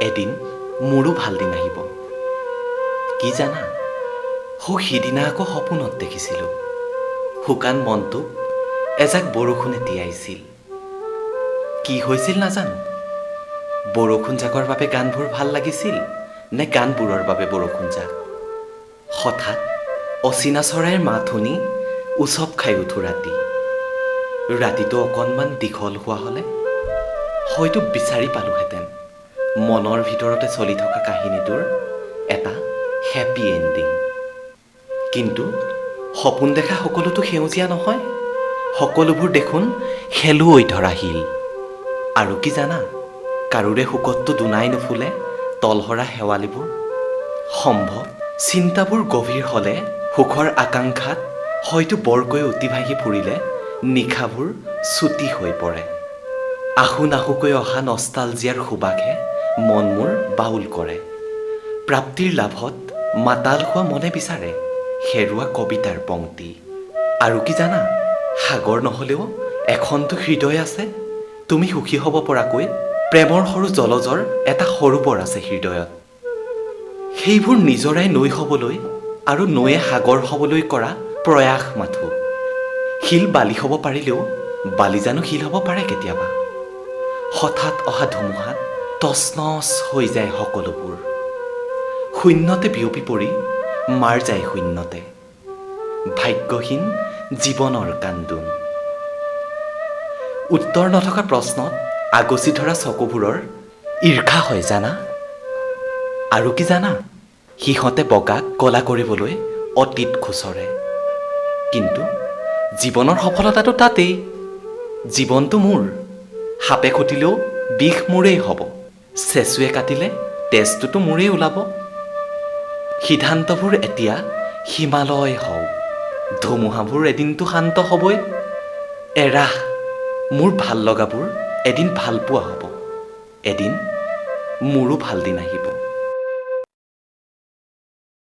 এদিন মোৰো ভাল দিন আহিব। কি জানা, সৌ সিদিনা আকৌ সপোনত দেখিছিলোঁ, শুকান মনটোক এজাক বৰষুণে তিয়াইছিল। কি হৈছিল নাজানো, বৰষুণজাকৰ বাবে গানবোৰ ভাল লাগিছিল নে গানবোৰৰ বাবে বৰষুণজাক। হঠাৎ অচিনা চৰাইৰ মাত শুনি উচপ খাই উঠোঁ ৰাতি। ৰাতিটো অকণমান দীঘল হোৱা হ'লে হয়তো বিচাৰি পালোহেঁতেন মনৰ ভিতৰতে চলি থকা কাহিনীটোৰ এটা হেপী এণ্ডিং। কিন্তু সপোন দেখা সকলোতো সেউজীয়া নহয়, সকলোবোৰ দেখোন শেলুৱৈ ধৰা শিল। আৰু কি জানা, কাৰোৰে শোকততো দুনাই নুফুলে তলসৰা শেৱালিবোৰ। সম্ভৱ চিন্তাবোৰ গভীৰ হ'লে, সুখৰ আকাংক্ষাত হয়তো বৰকৈ অতিভাসি ফুৰিলে নিশাবোৰ চুটি হৈ পৰে। আহো নাহোকৈ অহা নষ্টালজিয়াৰ সুবাসে মন মোৰ বাউল কৰে। প্ৰাপ্তিৰ লাভত মাতাল হোৱা মনে বিচাৰে হেৰুৱা কবিতাৰ পংক্তি। আৰু কি জানা, সাগৰ নহ'লেও এখনতো হৃদয় আছে। তুমি সুখী হ'ব পৰাকৈ প্ৰেমৰ সৰু জলজৰ এটা সৰোবৰ আছে হৃদয়ত। সেইবোৰ নিজৰাই নৈ হ'বলৈ আৰু নৈয়ে সাগৰ হ'বলৈ কৰা প্ৰয়াস মাথোঁ। শিল বালি হ'ব পাৰিলেও বালি জানো শিল হ'ব পাৰে কেতিয়াবা? হঠাৎ অহা ধুমুহাত তচনচ হৈ যায় সকলোবোৰ, শূন্যতে বিয়পি পৰি মাৰ যায় শূন্যতে। ভাগ্যহীন জীৱনৰ কান্দোন। উত্তৰ নথকা প্ৰশ্নত আগচি ধৰা চকুবোৰৰ ঈৰ্ষা হয় জানা। আৰু কি জানা, সিহঁতে বগাক ক'লা কৰিবলৈ অতীত খুচৰে, কিন্তু জীৱনৰ সফলতাটো তাতেই। জীৱনটো মোৰ, সাপে খুটিলেও বিষ মোৰেই হ'ব, চেঁচুৱে কাটিলে তেজটোতো মোৰেই ওলাব। সিদ্ধান্তবোৰ এতিয়া হিমালয় হওক, ধুমুহাবোৰ এদিনতো শান্ত হ'বই। এৰা, মোৰ ভাল লগাবোৰ এদিন ভাল পোৱা হ'ব, এদিন মোৰো ভাল দিন আহিব।